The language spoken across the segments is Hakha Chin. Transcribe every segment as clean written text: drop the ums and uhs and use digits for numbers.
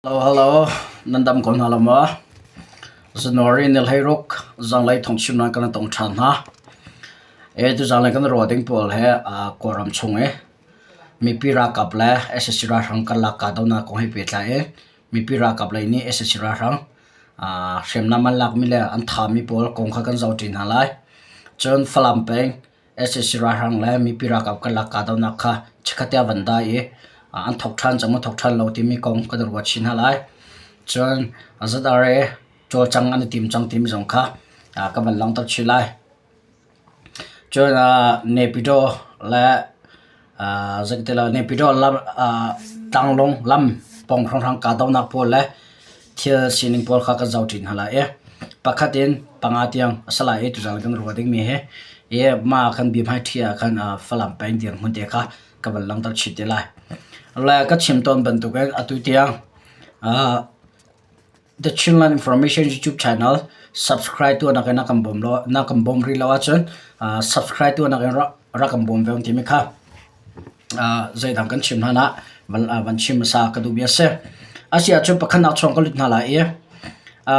Hello, hello. Nan dam ko hna lo maw? January ni 16 zanglei thawngchimnak kan tong ṭhan hna. E tu zanglei kan ruah ding pawl he Kawlram chung i mipi ralkap le sac ralhrang karlak kahdohnak kong he pehtlai in mipi ralkap lei nih sac ralhrang hriamnam an lakmi le an thami pawl kong kha kan zohṭi hna lai. Cun Falam peng sac ralhrang le mipi ralkap karlak kahdohnak kha chikkhat te ah van dai i an thawk ṭhan cang maw thawk ṭhan lo timi kong kan i ruat chin hna lai. Cun ZRA cawlcang an i tim cang timi zong kha ka van langhter chih lai. Cun Naypyidaw le Naypyidaw tlanglawng lam pawng hrawnghrang kahdohnak pawl le thil sining pawl kha kan zohṭi hna lai i pakhat in panga tiang a si lai i tuzaan kan ruah dingmi hi i mah kan bia hmaiṭhi ah khan Falam peng dirhmun te kha ka van langhter chih te lai. Le ka chim tawn bantukin atu tiang The Chinland Information YouTube channel subscribe tuahnak in na kan bawm lo na kan bawm rih lo ahcun subscribe tuahnak in rak kan bawm ve timi kha Zeidang kan chim hlan ah van chim hmasa ka duhmi a si. A si ahcun pakhatnak chung ka lut hna lai i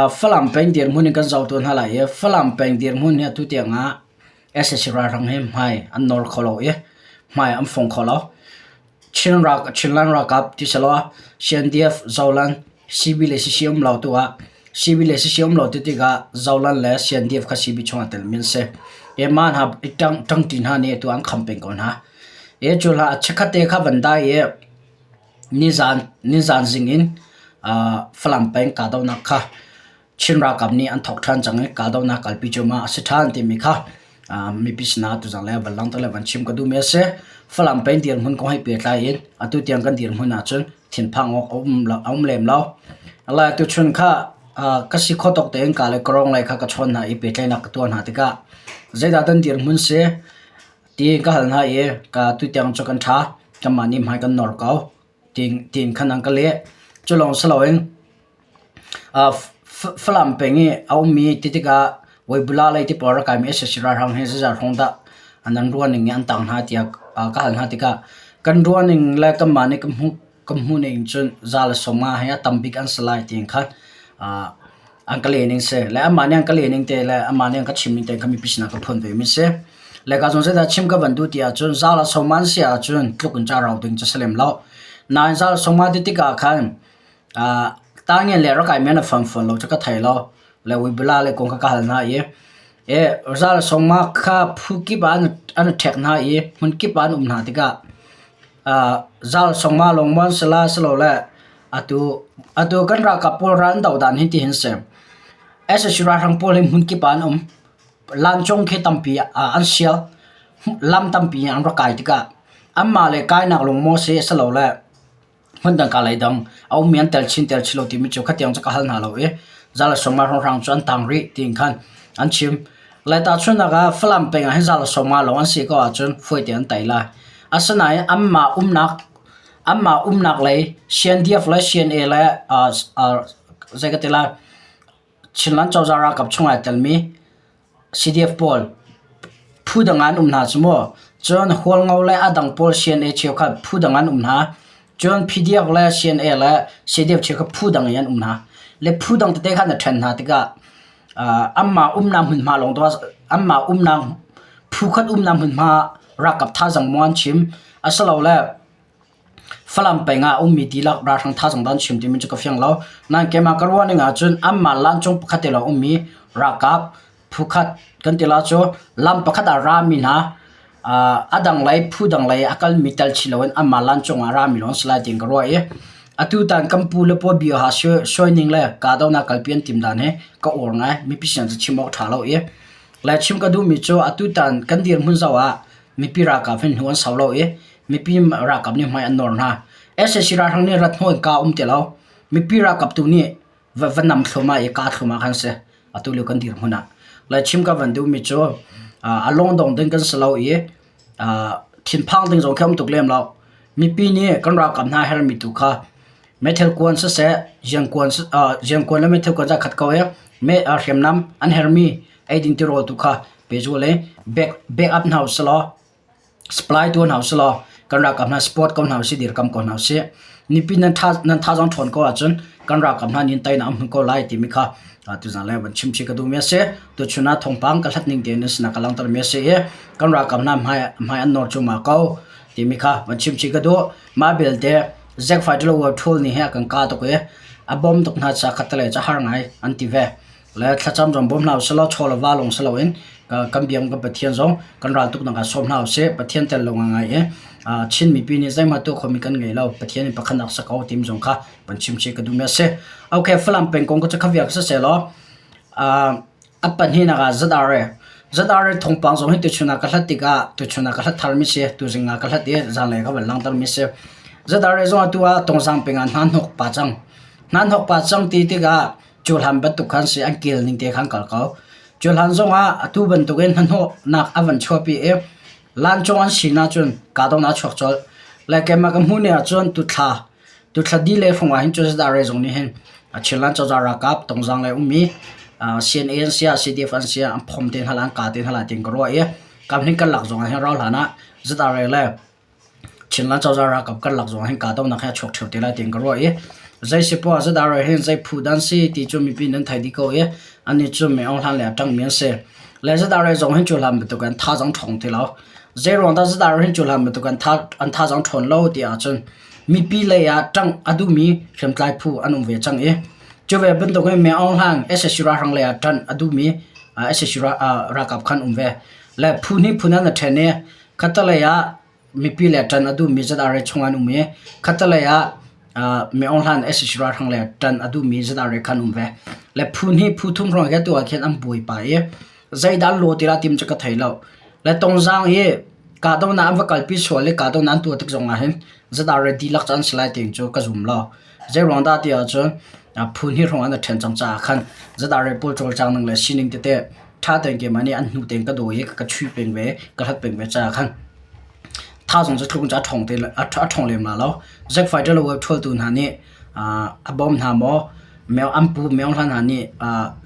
Falam peng dirhmun in kan zoh tuah hna lai i Falam peng dirhmun hi atu tiang ah sac ralhrang hi hmai an nawr kho lo i hmai an fong kho lo. Chinland ralkap ti selaw CNDF, Zoland, CB le CC um lo tu ah CB le CC um lo ti tikah Zoland le CNDF kha CB chungah telmi an si. I mah hna i ṭangṭi hna nih atu an kham peng ko hna. I cu hlah chikkhat te kha van dai i nizan zing in Falam peng kahdohnak kha Chin ralkap nih an thawk ṭhan cang i kahdohnak kalpi cuahmah a si ṭhan timi kha mipi sinah tuzang le van langhter le van chim ka duhmi a si. Falam peng dirhmun kong he pehtlai in atu tiang kan dirhmun ahcun thinphang awk a um lem lo. Lai tuchun kha ka si kho tawk tein ka le ka lei kha ka chawn hna i pehtlaihnak ka tuah hna tikah zeidah kan dirhmun si ti ka hal hna i ka tutiang cu kan ṭha kanmah nih hmai kan nor ko tiin khan an ka leh. Cu lawng si loin Falam peng i a ummi ti tikah Weibula lei ti pawl a rak kaimi sac ralhrang hi zeizat hrawng dah nan ruah ning i an tang hna tiah ka hal hna tikah kan ruah ning le kanmah nih kan hmuh ning cun za le 50 hi a tam bik an si lai tiin khan an ka leh ning si. Le anmah nih an ka leh ning te le anmah nih an ka chim ning te kha mipi sinah ka phuan ve mi si. Le ka zong zeidah chim ka van duh ti ahcun za le 50 an si ahcun tluk in ca rau ding cu si lem lo. Nain za le 50 ti tikah khan Tangen le rak kai men a fam fawn lo cu ka thei lo. Le uibula le kong kha ka hal hna i zal songma kha phu kip ah an i ṭhek hna i hmun kip ah an um hna tikah zal songma lawng maw an si la silole atu kan ralkap pawl ral an doh dan hi tihin si. Sac ralhrang pawl hi hmun kip ah an um. Lancung khi tampi an sial. Lam tampi an rak kai tikah anmah le kainak lung maw si silole hmundang ka lei dang a ummi an tel chin tel chin lo timi cu khatiang cu ka hal hna lo i zal sawma hrawnghrang cu an tang rih tiin khan an chim. Lai tahchunhnak ah Falam peng ah hin zal sawma lawng an si ko ahcun fuaite an tai lai. Asinain anmah umnak anmah umnak lei CNDF le CNA le zei ka ti lai Chinland cozah ralkap chungah ai telmi CDF pawl phu dang ah an um hna cu mu. Cun Hualngo le a dang pawl CNA cheukhat phu dang an um hna. Cun PDF le CNA le CDF cheukhat phu dang in an um hna. Le phu dang tete kha na ṭhen hna tikah anmah umnak hmunhma lawng tu anmah umnak phu khat umnak hmunhma ralkap thazaang maw an chim asilole Falam peng ah a ummi tilak ralhrang thazaang dah an chim timi cu ka fiang lo. Nain keimah ka ruah ning ahcun anmah lancung pakhat te lawng ummi ralkap phukhat kan ti la cu lam pakhat ah rami hna a dang lei phu dang lei a kalmi tel chih loin anmah lancung ah rami lawng an si lai tiin ka ruah i atutan kan pu le pawl bia ha suaining le kahdohnak kalpi an tim dan hi ka uar ngai. Mipi sin cu chim awk ṭha lo i le chim ka duhmi cu atutan kan dirhmun zoh ah mipi ralkap hin hnu an sau lo i mipi ralkap nih hmai an nawr hna. Sac ralhrang nih rat hnawh in kaa um ti lo. Mipi ralkap tu nih va nam thluahmah i kaa thluahmah khan si. Atu lio kan dirhmun ah. Lai chim ka van duhmi cu a lungdong ding kan si lo i thinphang ding zong khi um tuk lem lo. Mipi nih kan ralkap hna hermi tu kha meithal kuan siseh, ziangkuan le meithal kuan khat ko i hriamnam an hermi eidin tirawl tu kha pehzul i back up hna usih law supply tuah hna usih law kan ralkap hna support ko hna usih dirkam ko hna usih. Mipi nan thazaang ṭhawn ko ahcun Kan ralkap hna nih teinak an hmu ko lai timi kha tuzan le van chim chih ka duhmi a si. Tuchun ah thawngpang ka hlat ning tein sinah ka langhtermi a si i kan ralkap hna hmai hmai an nawr cuahmah ko timi kha van chim chih ka duh. Mah belte Zack Fighter War Tool nih hi a kan kah tuk i a bawm tuk hna ca khat le ca har ngai an ti ve. Le thlacam zong bawm hna usih law chaw le va lawng si loin kan biam kan Pathian zong kan ral tuk nak ah sawm hna usih. Pathian tel lo ngai i Chin mipi nih zeihmah tuah khomi kan ngei lo. Pathian in pakhatnak sa ko tim zong kha van chim chih ka duhmi a si. Okay, Falam pengkong ka cu khaviak si sehlaw a pahnihnak ah ZRA. ZRA thawngpang zong hi tuchun ah ka hlat tikah tuchun ah ka hlat tharmi si. Tuzing ah ka hlat i zanlei ka van langhtermi si. ZRA zong atu ah Tongzang peng ah hna hnok pa cang. Hna hnok pa cang ti tikah Cuhlan bantuk khan si an kel ning te khan kal ko. Cuhlan zongah atu bantukin hnahnawhnak a van chuahpi i lancung an si ahcun kahdohnak a chuak colh. Le keimah ka hmuh ni ahcun tuthla tuthla di le hrawng ah hin cu ZRA zong nih hin Chinland cozah ralkap Tongzang lei ummi CNA an si ah CDF an si ah an phom te hna lai an kah te hna lai tiin ka ruah i kamhning kan lak zongah hin rau hlan ah ZRA le Chinland cozah ralkap karlak zong ah hin kahdohnak hi a chuak ṭheo te lai tiin ka ruah i zei si poah ZRA hin zei phu dan si ti cu mipi nan thei dih ko i annih cu Min Aung Hlaing le a ṭangmi an si. Le ZRA zong hin cu hlan bantuk in thazaang ṭhawng ti lo. Zei ruang dah ZRA hin cu hlan bantuk in an thazaang ṭhawn lo ti ahcun mipi lei ah ṭangh a duhmi hriamtlai phu an um ve cang i cu ve bantuk in Min Aung Hlaing sac ralhrang lei ah ṭanh a duhmi sac ralkap khan um ve. Le phu hnih phun an i ṭhen i Khattalei ah mipi le ṭan a duhmi ZRA chung an um i khattalei ah Min Aung Hlaing sac ralhrang le ṭan a duhmi ZRA kha an um ve. Le phu hnih phu thum hrawng hi atu ah khin an buai pah i zeidah an law ti la tim cu ka thei lo. Le Tongzaang hi kahdohnak an va kalpi sual i kahdohnak an tuah tik zong ah hin ZRA dihlak cu an si lai ti cu ka zum lo. Zeiruang dah ti ahcun phu hnih hrawng an i ṭhen cang caah khan ZRA pawl cawlcang ning le sining tete ṭha tein keimah nih an hnu tein ka dawi i ka chuih peng ve, ka hlat peng ve caah khan thazaang cu tluk in a ṭhawng te a ṭhawng lem la lo. Zack fighter le web ṭhualtu hna nih a bawm hna maw, meo an pu meo hla hna nih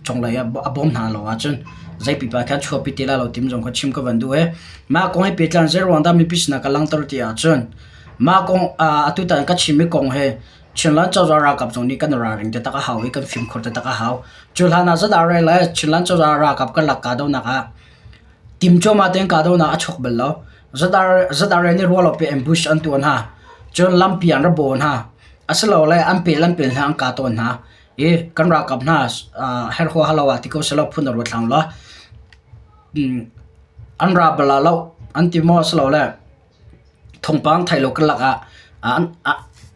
conglei ah a bawm hna lo ahcun zei pipa khan chuahpi ti lai lo tim zong kha chim ka van duh i mah kong he pehtlai zei ruang dah mipi sinah ka langhter ti ahcun mah kong atutan ka chimmi kong hi Chinland cozah ralkap zong nih kan ralring taktak a hau i kan fimkhur taktak a hau. Cu hlan ah zat rel le Chinland cozah ralkap karlak kahdohnak ah tim cuahmah tein kahdohnak a chuak bal lo. ZRA nih ruahlopi ambush an tuah hna. Cun lampi an ra baw hna. Asilole an pel an pel hna an kah tawn hna. I kan ralkap hna herhua halo ah ti ko selaw phun a ruat hlang law an ra bal lo an ti maw asilole Thawngpang thei lo karlak ah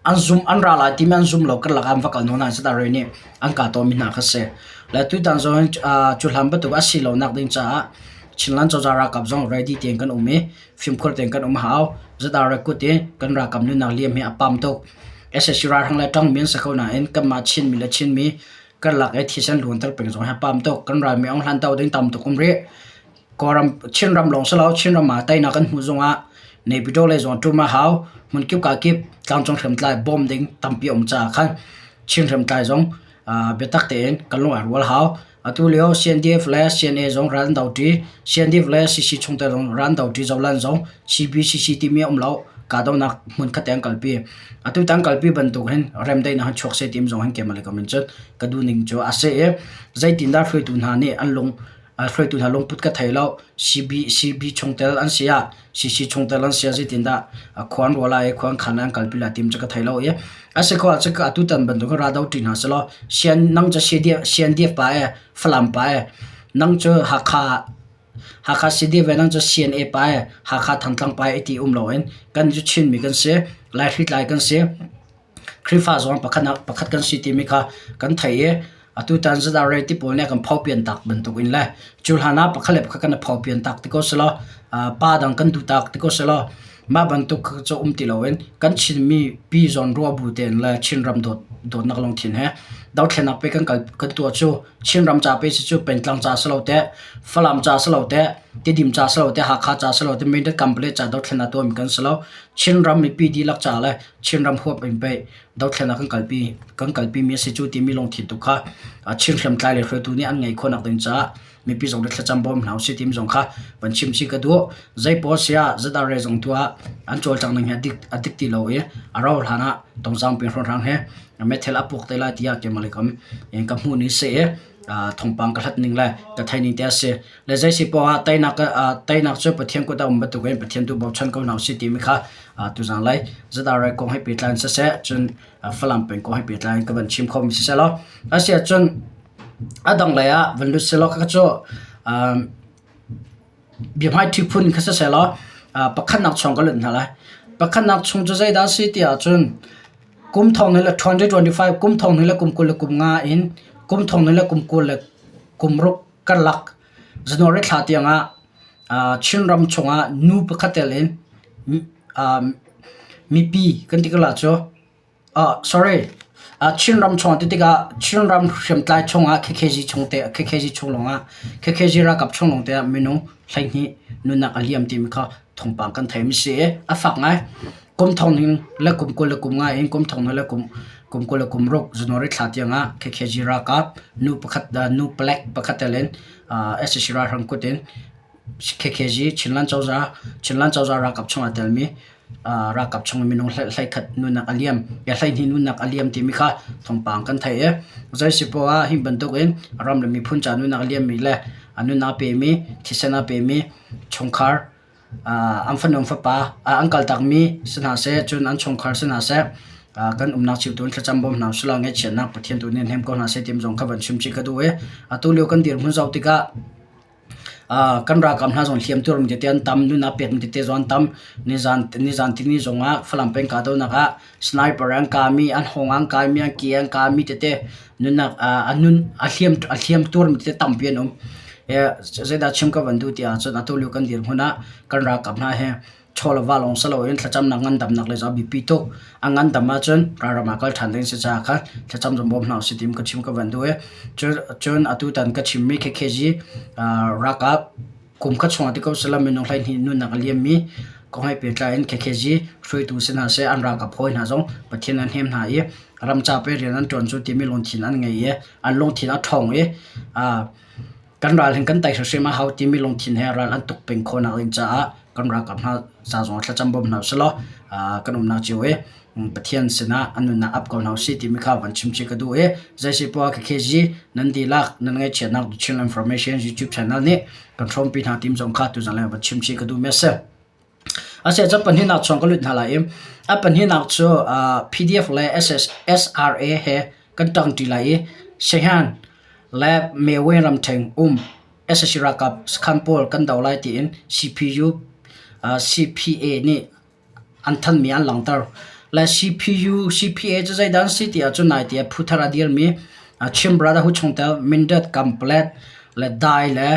an zum an ra lai timi an zum lo karlak ah an va kal nawn ah ZRA nih an kah tawnmi hna kha si. Le tutan zong cu hlan bantuk a si lonak ding caah Chinland cozah ralkap zong ready tein kan um i fimkhur tein kan um a hau. ZRA kut i kan ralkap nunnak liam hi a pam tuk. Sac ralhrang le ṭangmi an si ko nain kanmah Chinmi le Chinmi karlak i thisen luanter peng zong hi a pam tuk. Kan ralmi aung hlan to ding tam tuk um rih. Kawlram Chinram lawng si lo Chinram ah teinak kan hmuh zongah Naypyidaw lei zong ṭum a hau. Hmunkip kakip tlangcung hriamtlai bawm ding tampi a um caah khan Chin hriamtlai zong biatak tein kan lung aa rual hau. Atu lio CNDF le CNA zong ral an do ṭi. CNDF le CC chungtel zong ral an do ṭi. Zoland zong CBCC timi a um lo. Kahdohnak hmunkhat te an kalpi. Atu tan kalpi bantuk hin remdaihnak hin chuak seh tim zong hin keimah le kam in cun ka duhning cu a si i zeitindah hruaitu hna nih an lung hruaitu hna lungput ka thei lo. CB, CB chungtel an si ah, CC chungtel an si ah zeitindah khua an ruah lai i khua an khan lai an kalpi lai tim cu ka thei lo i a si kho ah cun atutan bantuk in raldo ṭi hna selaw sian nang cu CDF, CNDF pa e, Falam pa e, nang cu Hakha Hakha CDF e, nang cu CNA pa e, Hakha Thantlang pa e ti um loin kan cu Chinmi kan si, Laihritlai kan si. Khrihfa zong pakhat kan si timi kha kan theih i atutan ZRA ti pawl nih a kan phopian tak bantuk in le cu hlan ah pakhat le pakhat kan i phopian tak ti ko selaw pa dang kan duh tak ti ko selaw mah bantuk cu um ti loin kan Chinmi pi zawn ruah bu tein le Chinram dawtnak lungthin he dothlennak pe kan kal kan tuah cu Chinram ca pe si cu pengtlang ca si lo teh Falam ca si lo teh Tidim ca si lo teh Hakha ca si lo teh Mindat Kanpalet ca dothlennak tuahmi kan si lo Chinram mipi dihlak ca le Chinram huap in pei dothlennak kan kalpi kan kalpi mi a si cu timi lungthin tu kha Chin hriamtlai le hruaitu nih an ngei khawhnak ding caah mipi zong nih thlacam bawm hna usih timi zong kha van chim si ka duh. Zeipawl siah ZRA zong tu ah an cawlcang ning hi a dik a dik ti lo i a rau hlan ah Tongzang peng hrawnghrang he. Meithal a puak te lai tiah keimah lei kam in ka hmuh ning si i thawngpang ka hlat ning le ka theih ning te a si. Le zei si poah ah teinak teinak cu Pathian kut ah um bantukin Pathian tu bochan ko hna usih timi kha tuzaan lei ZRA kong he pehtlai in siseh cun Falam peng kong he pehtlai in ka van chim khomi siseh law a si ahcun a dang lei ah van lut sehlaw kha cu biahmaiṭhi phun kha siseh law pakhatnak chung ka lut hna lai. Pakhatnak chung cu zeidah a si ti ahcun kum thong hnih le 2025 kum thong hnih le kum 20 le kum nga in kum thong hnih le kum 20 le kum ruk karlak January thla tiangah Chinram chungah nu pakhat tel in mipi kan ti ko la cu. Sorry, Chinram chung ti tikah Chinram hriamtlai chungah KKG chung te KKG chung lawngah KKG ralkap chung lawng te ah minung 12 nunnak a liam timi kha thawngpang kan theimi si i a fak ngai. Kum thong hing le kum 20 le kum nga in kum thong le kum kum 20 le kum ruk January thla tiangah KKG ralkap nu pakhat nu palek pakhat tel in SAC ralhrang kut in KKG Chinland cozah Chinland cozah ralkap chung ah telmi ralkap chung minung hleikhat nunnak a liam 12 nunnak a liam timi kha thawngpang kan theih i zei si poah ah hi bantuk in ram le miphun ca nunnak a liammi le a nunnak a pemi thisen a pemi chungkhar an fanu an fapa an kaltakmi si hna seh cun an chungkhar si hna seh kan umnak cio tu in thlacam bawm hna usih law ngaihchiatnak Pathian tu nih hnem ko hna seh ti zong kha van chim chih ka duh i atu lio kan dirhmun zoh tikah Kan ralkap hna zong hliamtuar mi tete an tam, nunnak pek mi tete zong an tam. Nizan nizan tini zong ah Falam peng kahdohnak ah sniper an kah mi, an hawng an kai mi, an ke an kah mi tete nunnak a nun a hliam a hliamtuar mi tete tampi an um. Zeidah chim ka van duh ti ahcun atu lio kan dirhmun ah kan ralkap hna hi chaw le va lawng si loin thlacamnak ngandamnak le a biapi tuk. A ngandam ahcun ralram ah kal ṭhan ding si caah khan thlacam zong bawm hna usih ti ka chim ka van duh i cun atutan ka chimmi KKG ralkap kum khat chung ah ti ko sehla minung 12 nunnak a liammi kong he pehtlai in KKG hruaitu si hna seh an ralkap hawi hna zong Pathian an hnem hna i ram ca pe rian an ṭuan cu timi lungthin an ngei i an lungthin a ṭhawng i Kan ral hin kan tei hrimhrim a hau timi lungthin he ral an tuk peng khawhnak ding caah kan ralkap hna ca zong thlacam bawm hna usilaw kan umnak cio i Pathian sinah an nunnak ap ko hna usih timi kha van chim chih ka duh i zeisi poah KKG nan dihlak nan ngaihchiatnak Chin Information YouTube channel nih kan hrawmpi hna tim zong kha tuzan le van chim chih ka duh mi a si. Asiah pahnihnak chung ka lut hna lai i a pahnihnak cu PDF le SRA he kan ṭangṭi lai i Saihan le Mewe ramṭhen um sac ralkap sakhan pawl kan doh lai tiin CPU CPA nih an thanhmi an langhter. Le CPU CPA cu zeidah an si ti ahcun naite ah phu thar a dirmi Chin Brotherhood chungtel Mindat Kamplet le Dai le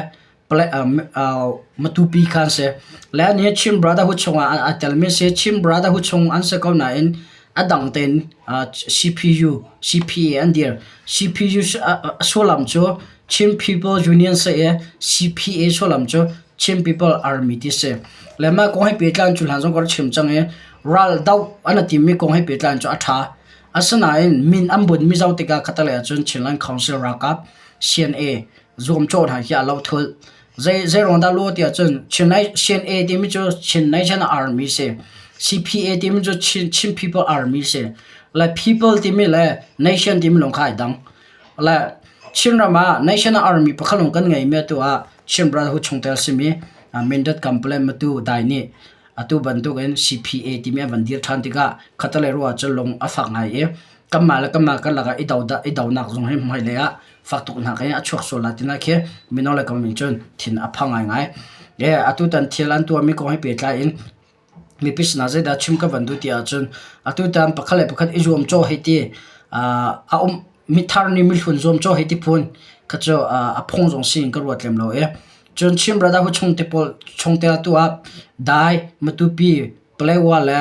Matupi kha an si. Le nih Chin Brotherhood chungah aa telmi a si. Chin Brotherhood chung an si ko nain a dang tein CPU, CPA an dir. CPU a sullam cu Chin People Union si i CPA sullam cu Chin People Army ti a si. Le mah kong he pehtlai cu hlan zong ka rak chim cang i ral doh an i timmi kong he pehtlai cu a ṭha. Asinain min an bunmi zoh tikah khatalei ahcun Chinland Council ralkap CNA zuamcawh hna khi a lo thulh. Zei zeiruang dah lu tiah cun Chin CNA timi cu Chin Nation Army si. CPA timi cu Chin, Chin People Army si. Le people timi le nation timi lawng kha ai dang. Le Chinram ah National Army pakhat lawng kan ngei mi atu ah Chin Brotherhood chungtel simi Mindat Kampale Matu Dai nih atu bantuk in CPA timi an van dir ṭhan tikah khatalei ruah cun lung a fak ngai i kanmah le kanmah kan lakah i i donak zong hi hmailei ah fak tuk hna khi a chuak sual lai tina khi mino le kam in cun thin a phang ngaingai. E atutan thil an tuahmi kong he pehtlai in mipi sinah zeidah chim ka van duh ti ahcun atutan pakhat le pakhat i zuamcaw hei ti a um mithar nih mihlun zuamcaw hei ti phun kha cu a phung zong si in ka ruat lem lo i cun Chin Brotherhood chungte pawl chungtel tu ah Dai Matupi Paletwa le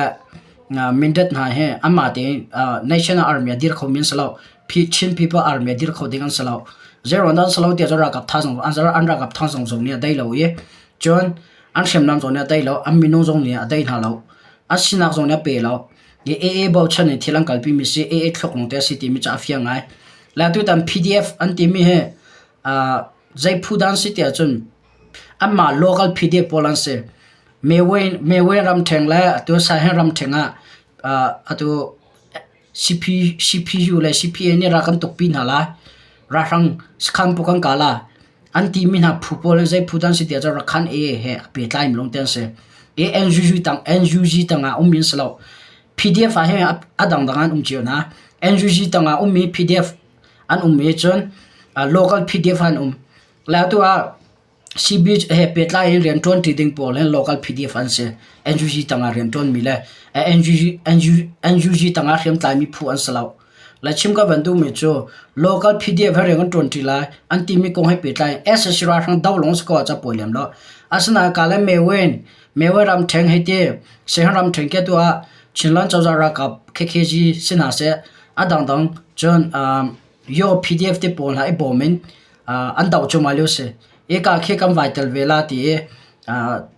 Mindat hna hi anmah tein National Army a dir khomi an si lo. Chin People Army a dir kho ding an si lo. Zeiruang dah an si lo tiah cun ralkap thazaang an ralkap thazaang zong nih a dei lo i cun an hriamnam zong nih a dei lo, an minung zong nih a dei hna lo. An sinak zong nih a pe lo. I AA bochan in thil an kalpimi si, AA thluk lawng te a si timi cu a fiang ngai. Le tutan PDF an timi hi zei phu dah an si tiah cun anmah local PDF pawl an si. Mewe ramṭheng le atu Saihin ramṭheng ah atu CP, CPU le CPA nih ral kan tukpi hna lai. Ralhrang sakhan pu kan kah lai. An timi hna phu pawl hi zei phu dah an si tiah cun Rakhan AA he a pehtlai mi lawngte an si. NUG tang NUG tangah ummi an si lo. PDF ah hin a dangdang an um cio hna. NUG tangah ummi PDF an um i cun local PDF an um. Le atu ah CB he pehtlai in rianṭuanṭi ding pawl hi local PDF an si. NUG tangah rianṭuanmi le NUG, NUG tangah hriamtlaimi phu an si lo. Le chim ka van duhmi cu local PDF he rian kan ṭuanṭi lai an timi kong he pehtlai in sac ralhrang do lawng si ko ah ca pawi lem lo. Asinain Kale Mewin, Mewin ramṭheng hei ti, Sehang ramṭheng ke tu ah Chinland cozah ralkap KKG si hna seh, a dangdang cun um, Yo PDF te pawl hna i bawm in an doh cuahmah lio si. Eka khi kan vai tel ve la ti i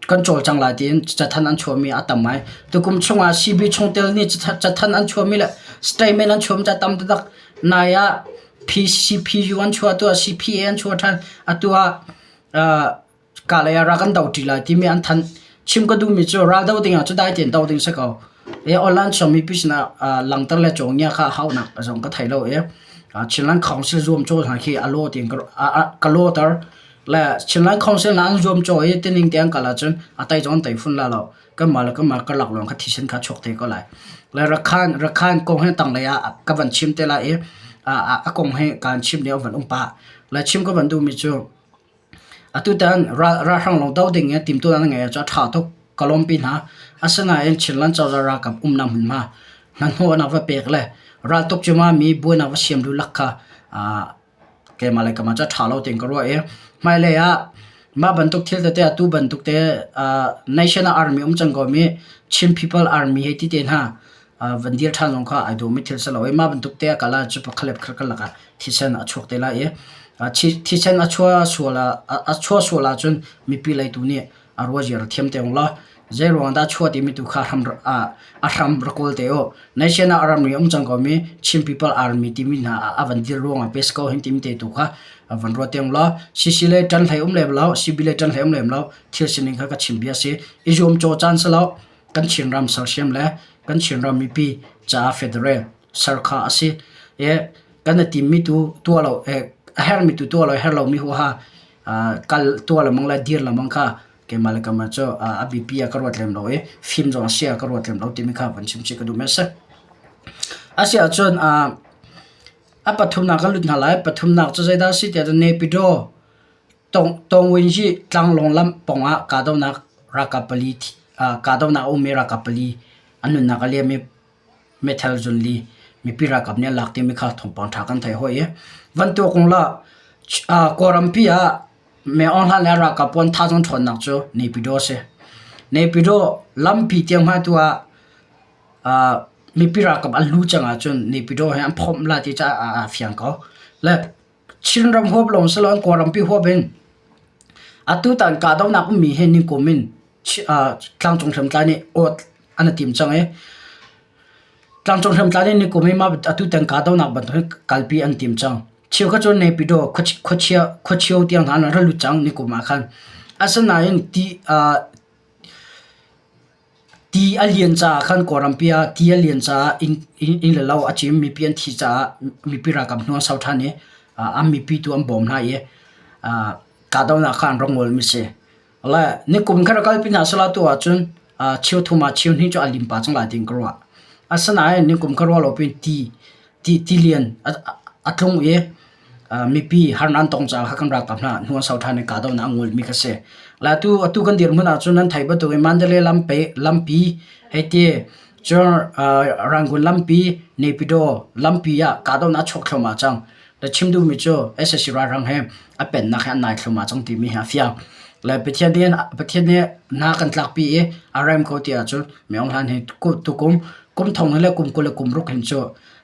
kan cawlcang lai tiin cathanh an chuahmi a tam ngai. Tukum chungah CB chungtel nih cathanh an chuahmi le statement an chuahmi cu a tam taktak. Nai ah PCPU an chuah, atu ah CPA an chuah ṭhan. Atu ah Kalay ah rak kan do ṭi lai timi an thanh. Chim ka duhmi cu ral do ding ah cu dai tein do ding si ko. E online chung mipi sinah langter le cawngia kha haunak zong ka thei lo i Chinland Council zuam caw hna khi a law tiin ka lawter. Le Chinland Council na an zuam caw i tining te an kal ahcun a tai zong an tai fun la lo. Kanmah le kanmah karlak lawng kha thisen kha chuak te ko lai. Le Rakhan Rakhan kong hi tanglei ah ka van chim te lai i a kong hi kaan chim lio van um pah. Le chim ka van duhmi cu Atutan ralhrang lawng do ding in timhtuahnak nan ngeih ahcun a ṭha tuk. Ka lawmpi hna. Asinain Chinland cozah ralkap umnak hmunhma hnahnawhnak va pek le raltuk ciammam i buainak va siam lulak kha keimah le keimah cu a ṭha lo tiin ka ruah i hmailei ah mah bantuk thil tete atu bantuk te National Army um cang komi Chin People Army hei ti te hna van dir ṭhan zong kha ai dawhmi thil si lo i mah bantuk te a kal ah cu pakhat le pakhat karlak ah thisen a chuak te lai i thisen a chuah sual ah a chuah sual ahcun mipi lei tu nih a ruaziar a thiam te ung law zei ruang dah chuah timi tu kha hram a hram rak kawl te u. National ramri um cang komi Chin People Army timi hna a van dir ruangah pe si ko hin timi te tu kha van ruat te ung law CC le ṭan hlei um lem lo CB le ṭan hlei um lem lo thil sining kha ka chim bia si i zuam caw caan si lo kan Chinram sersiam le kan Chinram mipi caah federal ser kha a si. I kan i timmi tu tuah lo a herhmi tu tuah lo a herh lomi huaha kal tuah lengmang le dir lengmang kha keimah le keimah cu a biapi ah ka ruat lem lo i fim zong a si ah ka ruat lem lo timi kha van chim chih ka duhmi a si. A si ahcun a pathumnak kan lut hna lai. Pathumnak cu zeidah a si tiah cun Naypyidaw Tawngwinyi tlanglawng lam pawngah kahdohnak ralkap pali kahdohnak a ummi ralkap pali an nunnak a liam i meithal zunli mipi ralkap nih an lak timi kha thawngpang ṭha kan theih hawi i vantuak kong lah Kawlrampi ah Myo Aung Hlaing le ralkap pawl thazaang ṭhawnnak cu Naypyidaw a si. Naypyidaw lampi tiang hmai tu ah mipi ralkap an lu cang ahcun Naypyidaw he an phomh lai ti cu aa fiang ko. Le Chinram huap lawng si loin Kawlrampi huap in atutan kahdohnak ummi hi nikum in tlangcung hriamtlai nih awt an i tim cang i tlangcung hriamtlai nih nikum i mah atutan kahdohnak bantuk hi kalpi an tim cang. Cheukhat cu Naypyidaw khuachia tiang hna an ra lut cang nikum ah khan. Asinain ti Ti a lian caah khan Kawlrampi ah ti a lian caah inn le lo a cim. Mipi an thih caah mipi ralkap hnu an sau ṭhan i an mipi tu an bawm hna i kahdohnak kha an rak ngolmi a si. Le nikum kha rak kalpi hna sehla tu ahcun cheu thum ah cheu hnih cu a lim pah cang lai tiin ka ruah. Asinain nikum kha ruah lo piin ti tilian a tlung i mipi harnak an tong caah kan ralkap hna hnu an sau ṭhan i kahdohnak a ngolmi kha si. Le atu atu kan dirhmun ahcun nan theih bantukin Mandalay lampi hei ti cun Rangoon lampi Naypyidaw lampi ah kahdohnak a chuak thluahmah cang. Le chim duhmi cu sac ralhrang he a pennak he an nai thluahmah cang timi hi a fiang. Le Pathian nih Pathian nih hna kan tlakpi i a rem ko ti ahcun Min Aung Hlaing hi tukum kum thong le kum 20 le kum ruk hin cu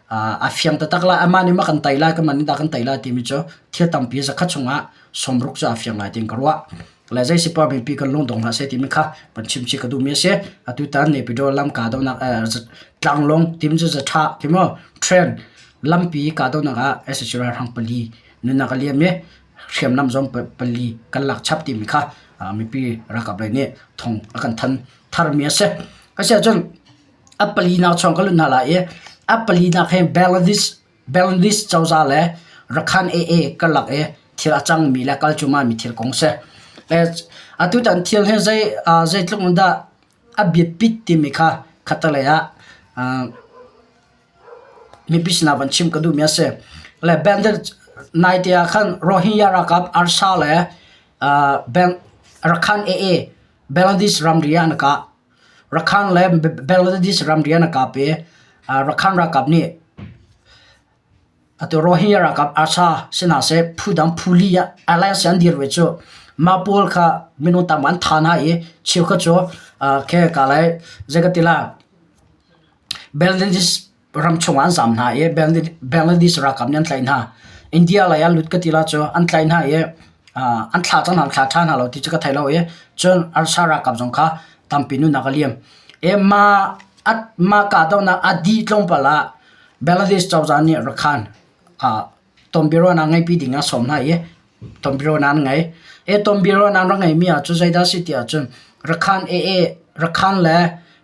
a fiang taktak lai. Amah nih ma kan tei lai, kanmah nih dah kan tei lai timi cu thil tampi zakhat chungah sawmruk cu a fiang lai tiin ka ruah. Le zei si poah mipi kan lungdong hlah seh timi kha van chim chih ka duhmi a si. Atutan Naypyidaw lam kahdohnak tlanglawng tim cu zatha ti maw train lampi kahdohnak ah sac ralhrang pali nunnak a liam i hriamnam zong pali kan lak chap timi kha mipi ralkap lei nih thong a kan than tharmi a si. Asiahcun. A palinak chung ka lut hna lai i a palinak hi Bangladesh Bangladesh cozah le Rakhine AA karlak i thil a cangmi le kal cuahmah mi thil kong si. Atutan thil hi zei zeitluk in dah a biapit timi kha khattelei ah mipi sinah van chim ka duhmi a si. Le Bangladesh naite ah khan Rohingya ralkap ARSA le Rakhine AA Bangladesh ramri ah an kah. Rakhine le Bangladesh ramri an kap i Rakhine ralkap nih atu Rohingya ralkap ARSA si hna seh phu dang phu li ah alliance an dir ve cu mah pawl kha minung tam an tha hna i cheukhat cu khe ka lai zei ka ti la Bangladesh ram chungah an zam hna i Bangladesh ralkap nih an tlaih hna. India lei ah lut ka ti la cu an tlaih hna i an thlah cang hna thlah ṭhan hna lo ti cu ka thei lo i cun ARSA ralkap zong kha tampi nunnak a liam. I mah mah kahdohnak a dih tlawmpal ah Bangladesh cozah nih Rakhine tonbiaruahnak ngeihpi ding ah sawm hna i tonbiaruahnak an ngei. I tonbiaruahnak an rak ngeihmi ah cun zeidah a si ti ahcun Rakhine AA Rakhine le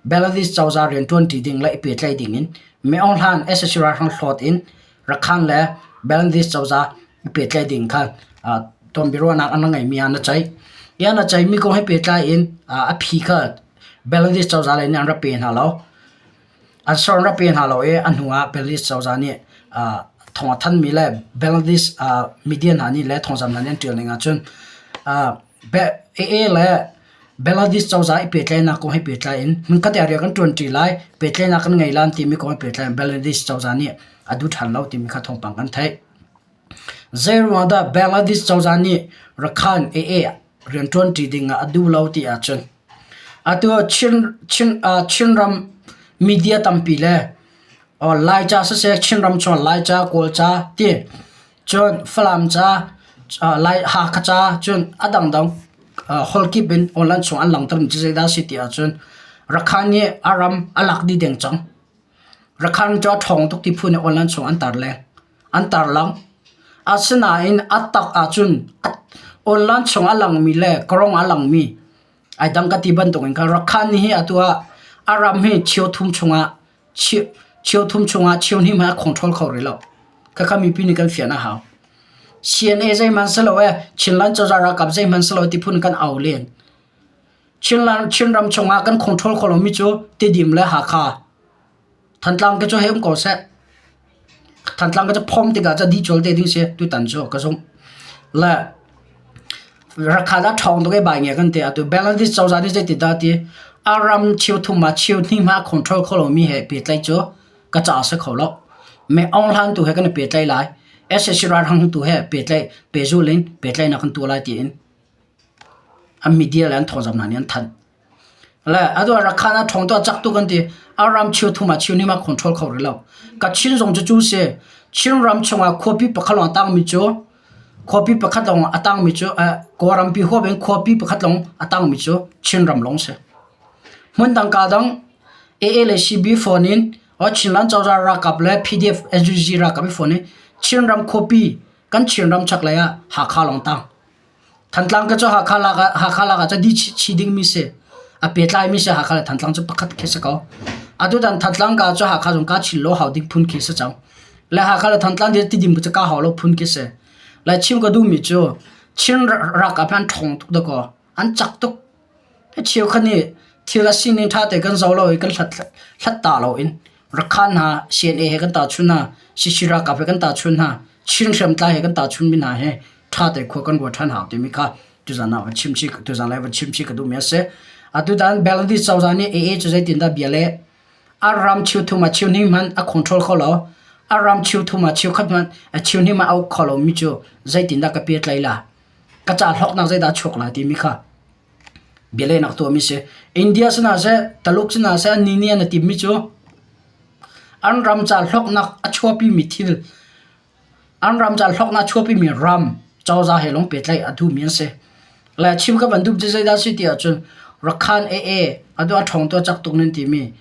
Bangladesh cozah rianṭuanṭi ding le i pehtlaih ding in Min Aung Hlaing sac ralhrang hlawt in Rakhine le Bangladesh cozah i pehtlaih ding kha tonbiaruahnak an rak ngeihmi ah na ceih. Hi an ceihmi kong he pehtlai in a phi kha Bangladesh cozah lei nih an rak pe hna lo. An sor an rak pe hna lo i a hnu ah Bangladesh cozah nih thawng a thanhmi le Bangladesh media hna nih le thawngzam hna nih an ṭial ning ahcun AA le Bangladesh cozah i pehtlaihnak kong he pehtlai in hmunkhat ah rian kan ṭuanṭi lai, pehtlaihnak kan ngei lai timi kong he pehtlai in Bangladesh cozah nih a duh ṭhan lo timi kha thawngpang kan theih. Zeiruang dah Bangladesh cozah nih Rakhine AA rianṭuanṭi ding ah a duh lo ti ahcun atu Chinram media tampi le Laica siseh Chinram chung Laica, Kawlca ti cun Falam ca, Hakha ca cun a dangdang holh kip in online chung an langhtermi cu zeidah a si ti ahcun Rakhine nih a ram a lak dih deng cang. Rakhine cu a ṭhawng tuk ti phun in online chung an tar leng. An tar lang. Asinain a tak ahcun online chung a langmi le kawrong a langmi ai dang ka ti bantukin khan Rakhine hi atu ah a ram hi cheu thum chungah cheu thum chungah cheu hnih hmanh a control kho rih lo. Khakha mipi nih kan fian a hau. CNA zeihmanh si lo ee, Chinland cozah ralkap zeihmanh si lo ti phun kan au len. Chinram chungah kan control kho lomi cu Tidim le Hakha. Thantlang ke cu hei um ko seh. Thantlang ke cu phom tikah ca dih col te ding si tutan cu ka zumh. Le Rakha dah ṭhawng tuk e bai nge kan ti atu Bangladesh cozah nih zeiti dah ti a ram cheu thum ma cheu hnih ma control kho lomi he pehtlaih cu ka ca si kho lo. Me Aung Hlan tu he kan i pehtlaih lai. SAC ralhrang tu he pehtlaih pehzul in pehtlaihnak kan tuah lai tiin an media le an thawngzamh hna nih an thanh. Le atu Rakhan a ṭhawng tu a cak tuk an ti. A ram cheu thum ah cheu nih ma control kho rih lo. Kachin zong cu cu si. Chin ram chungah khuapi pakhat lawng a tangmi cu khuapi pakhat lawng a tangmi cu Kawlrampi huap in khuapi pakhat lawng a tangmi cu Chin ram lawng si. Hmun dang ka dang AA le CB phone in Chinland cozah ralkap le PDF SUG ralkap i phone in Chinram khuapi kan Chinram chaklei ah Hakha lawng tang. Thantlang ka cu Hakha lak ah Hakha lak ah cu di chi dingmi si. A petlaimi si Hakha le Thantlang cu pakhat khi si ko. Atutan Thantlang ka cu Hakha zong ka chin lo hau ding phun khi si cang. Le Hakha le Thantlang di tidim cu ka hau lo phun khi si. Le chim ka duhmi cu Chin ralkap hi an ṭhawng tuk dakaw. An cak tuk. Hi cheukhat nih thil a sining ṭha te kan zoh lo i kan hlat hlat ta lo in Rakhan hna CNA he kan tahchun hna, CC ralkap he kan tahchun hna, Chin hriamtlai he kan tahchun mi hna he ṭha te khua kan ruat ṭhan hau timi kha tuzan ah van chim chih tuzan lai van chim chih ka duhmi a si. Atutan Bangladesh cozah nih AA cu zeitindah bia le a ram cheu thum ah cheu hnih hmanh a control kho lo. A ram cheu thum ah cheu khat hmanh a cheu hnih hmanh a uk kho lomi cu zeitindah ka pehtlaih la? Ka ca hlawknak zeidah a chuak lai timi kha bialehnak tuahmi si. India sinah seh, Taluk sinah seh annih nih an i timmi cu an ram ca hlawknak a chuahpimi thil an ram ca hlawknak a chuahpimi ram cozah he lawng pehtlaih a duhmi an si. Le chim ka van duh cu zeidah a si ti ahcun Rakhan AA atu a ṭhawng tu a cak tuk nan timi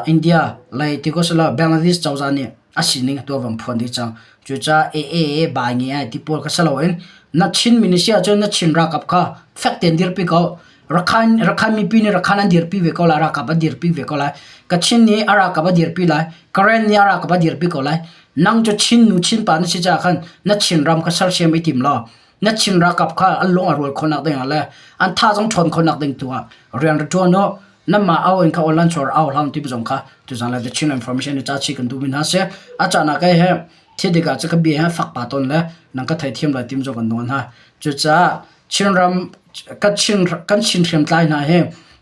India lei ti ko selaw Bangladesh cozah nih a sining atu a van phuan dih cang. Cucaah AA bai nge ai ti pawl kha si loin na Chin mi na si ahcun na Chin ralkap kha fek tein dirpi ko. Rakhine Rakhine mipi nih Rakhine an dirpi ve ko lai, ralkap an dirpi ve ko lai. Kachin nih a ralkap a dirpi lai, Karen nih a ralkap a dirpi ko lai. Nang cu Chin nu Chin pa na si caah khan na Chin ram kha sersiam i tim law na Chin ralkap kha an lung a rual khawhnak ding ah le an thazaang ṭhawn khawhnak ding tu ah rian ra ṭuan u. Nanmah au in kha online chawr au hlah ti zong kha tuzaan le The Chin Information i ca chi kan duhmi hna si. A caan ah kei he thi tikah cu ka bia he fak pa tawn le nang ka theithiam lai tim zong kan nawl hna. Cucaah Chinram kan Chin kan Chin hriamtlai hna hi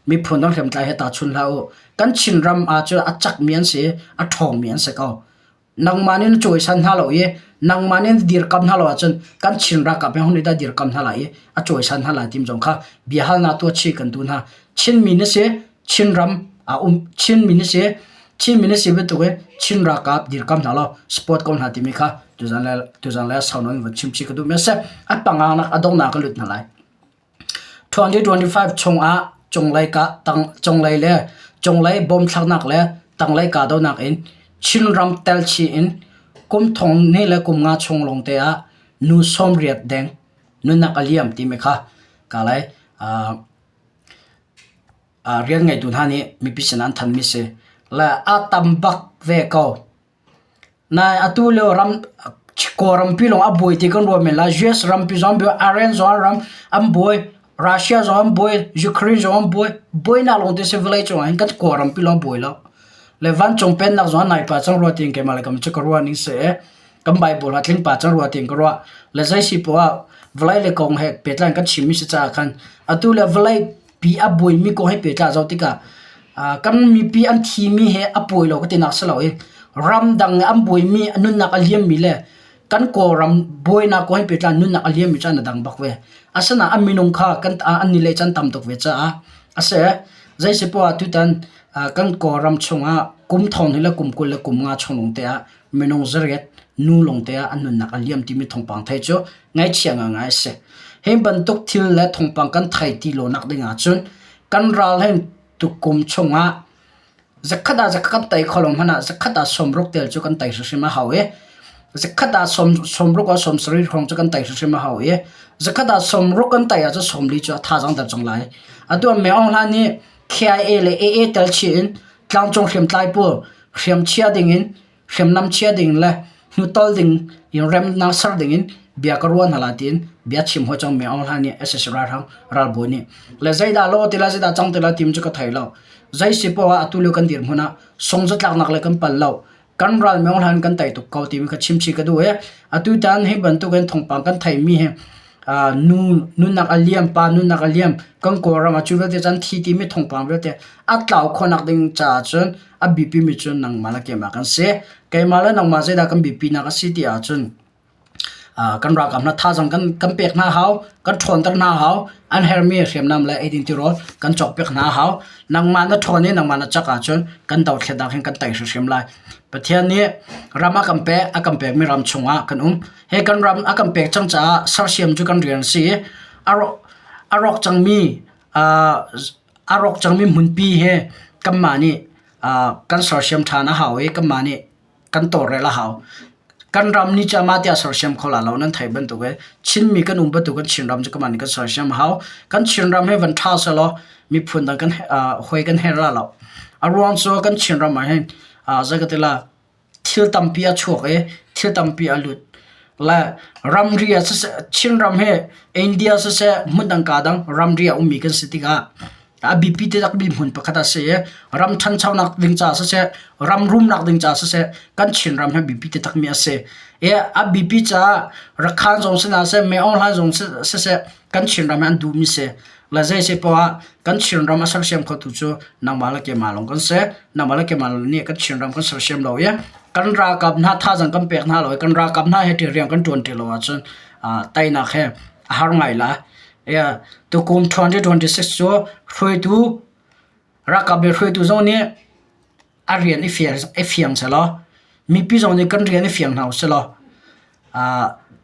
miphun dang hriamtlai he tahchun hlah u. Kan Chinram ah cun a cakmi an si, a ṭhawngmi an si ko. Nangmah nih na cawisan hna lo i nangmah nih na dirkamh hna lo ahcun kan Chin ralkap he hung nih dah dirkamh hna lai i a cawisan hna lai tim zong kha biahalnak tuah chih kan duh hna. Chinmi na si, Chinram a um Chinmi na si, Chinmi na si bantuk in Chin ralkap dirkamh hna law support ko hna timi kha tuzan le tuzan le sau nawn van chim chih ka duhmi a si. A panganak a donghnak ka lut hna lai. 2025 chungah cunglei ka tang cunglei le cunglei bom thlaknak le tanglei kahdohnak in Chinram tel chih in kum thong hnih le kum nga chung lawng te ah nu 80 deng nunnak a liam timi kha ka lai rian ngeitu hna nih mipi sin an thanmi si. Le a tam bak ve ko. Nai atu lio ram Kawlrampi lawng a buai ti kan ruah men lai. US rampi zong an buai, Iran zong ram an buai, Russia zong an buai, Ukraine zong an buai. Buainak lawng te si vawlei cung ah hin kan Kawlrampi lawng a buai lo. Le vancung pennak zong a nai pah cang rua tiin keimah le kam cu ka ruah ning si i kan Bible ah tling pah cang rua tiin ka ruah. Le zei si poah ah vawlei le kong he pehtlai in kan chimmi si caah khan atu le vawlei pi a buaimi kong he pehtlai zoh tikah kan mipi an thimi he a pawi lo ka tinak si lo i ramdang an buaimi nunnak a liammi le kan Kawlram buainak kong he pehtlai nunnak a liammi cu an i dang bak ve. Asinain an minung kha kan an ni le can tam tuk ve caah a si. Zei si poah tutan kan Kawlram chungah kum thong hnih le kum 20 le kum nga chung lawng te ah minung zariat nu lawng te ah an nunnak a liam timi thawngpang thei cu ngaihchia ngaingai a si. Hi bantuk thil le thawngpang kan thei ti lo nak ding ahcun kan ral hin tukum chungah zakhat ah zakhat kan tei kho lo hmanh ah zakhat ah sawmruk tel cu kan tei hrimhrim a hau i zakhat ah sawmruk ah sawmsarih hrawng cu kan tei hrimhrim a hau i zakhat ah sawmruk kan tei ahcun sawmli cu a thazaang der cang lai. Atu ah Myo Aung Hlaing nih KIA le AA tel chih in tlangcung hriamtlai pawl hriam chia ding in hriamnam chia ding le hnutol ding in remnak ser ding in bia ka ruah hna lai tiin bia chim hawi cang Myo Aung Hlaing nih sac ralhrang ralbawi nih le zeidah lo ti lai zeidah cang ti lai tim cu ka thei lo. Zei si poah ah atu lio kan dirhmun ah sungzatlaknak le kan pal lo. Kan ral Myo Aung Hlaing kan tei tuk ko timi kha chimchih ka duh i atu tan hi bantuk in thawngpang kan theimi hi nu nunnak a liam pa nunnak a liam kan Kawlram ah cu vialte cun thi timi thawngpang vialte a tlau khawhnak ding caah cun a biapimi cu nangmah le keimah kan si. Keimah le nangmah zeidah kan biapinak a si ti ahcun kan ralkap hna thazaang kan pek hna hau, kan ṭhawnter hna hau, an herhmi hriamnam le eidin tirawl kan cawkpiak hna hau. Nangmah na ṭhawn i nangmah na cak ahcun kan dothlatnak hin kan tei hrimhrim lai. Pathian nih ram a kan pek, a kan pekmi ram chungah kan um. Hi kan ram a kan pek cang caah sersiam cu kan rian a si i a rawk cangmi a rawk cangmi hmunpi hi kanmah nih kan sersiam ṭhan a hau i kanmah nih kan tawlrel a hau. Kan ram nih cun mah tiah sersiam kho la lo nan theih bantuk in Chinmi kan um bantuk in Chinram cu kanmah nih kan sersiam a hau. Kan Chinram hi van ṭha sehlaw miphun dang kan hawi kan herh la lo. A ruang cu kan Chinram ah hin zei ka ti la thil tampi a chuak i thil tampi a lut. Le ramri ah siseh Chinram hi India siseh hmundang kaa dang ramri ah ummi kan si tikah a biapi takmi hmun pakhat a si i ram ṭhanchonak ding caah siseh ram rumnak ding caah siseh kan Chinram hi biapi takmi a si. I a biapi caah Rakhan zong si hna seh, Myo Aung Hlaing zong siseh kan Chinram hi an duhmi si. Le zei si poah ah kan Chinram a sersiam khotu cu nangmah le keimah lawng kan si. Nangmah le keimah nih kan Chinram kan sersiam lo i kan ralkap hna thazaang kan pek hna lo i kan ralkap hna he rian kan ṭuan ṭi lo ahcun teinak hi a har ngai lai. Tukum 2026 cu hruaitu ralkap le hruaitu zong nih a rian i fiang sehlaw mipi zong nih kan rian i fiang hna usih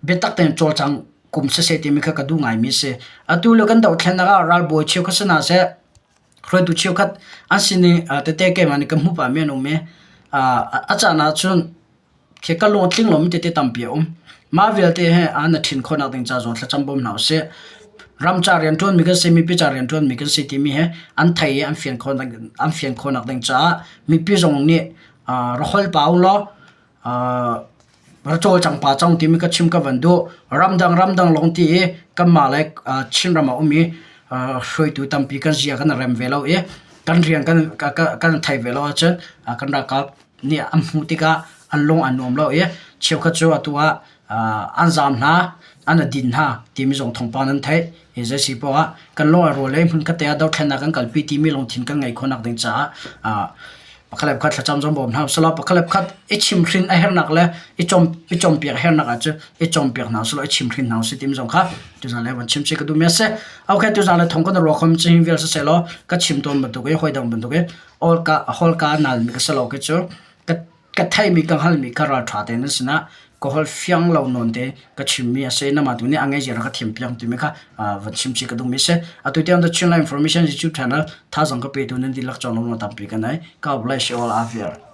biatak tein cawlcang kum siseh timi kha ka duh ngaimi a si. Atu le kan dohthlennak ah ralbawi cheukhat si hna seh, hruaitu cheukhat an sin i tete keimah nih ka hmuh pahmi an um i a caan ahcun Khi ka lung a tling lomi tete tampi a um. Mah vialte he na ṭhin khawhnak ding ca zong thlacam bawm hna usih. Ram ca rianṭuanmi kan si, mipi ca rianṭuanmi kan si timi hi an thei i an fian khawh an fian khawhnak ding caah mipi zong nih ra hol pah u law ra cawlcang pah cang timi ka chim ka van duh. Ramdang ramdang lawng ti i kanmah le Chinram ah um i hruaitu tampi kan zia kan i rem ve lo i kan rian kan kan thei ve lo ahcun kan ralkap nih an hmuh tikah an lung a nuam lo i cheukhat cu atu ah an zaam hna, an i din hna timi zong thawngpang nan theih. Hi zei si poah ah kan lung a rual i hmunkhat te ah dothlennak kan kalpi timi lungthin kan ngeih khawhnak ding caah pakhat le pakhat thlacam zong bawm hna usih law pakhat le pakhat i chimhhrin a herhnak le i cawm i cawmpiak a herhnak ahcun i cawmpiak hna usih law i chimhhrin hna usih timi zong kha tuzaan le van chim chih ka duhmi a si. Okay, tuzaan le thong kan ruah khom cu hin vial siseh law ka chim tawn bantuk i hawi dang bantuk i awlka hawlka nalmi ka si lo khi cu ka ka theihmi ka hngalhmi kha ralṭha tein nan sinah ka holh fiang lo nawn te ka chimmi a si. Namah tu nih a ngeizia rak ka thiampiak timi kha van chim chih ka duhmi a si. Atu tiang The Chinland Information YouTube channel thazaang ka petu nan dihlak cawng lo tampi ka nei. God bless you all. Aviar.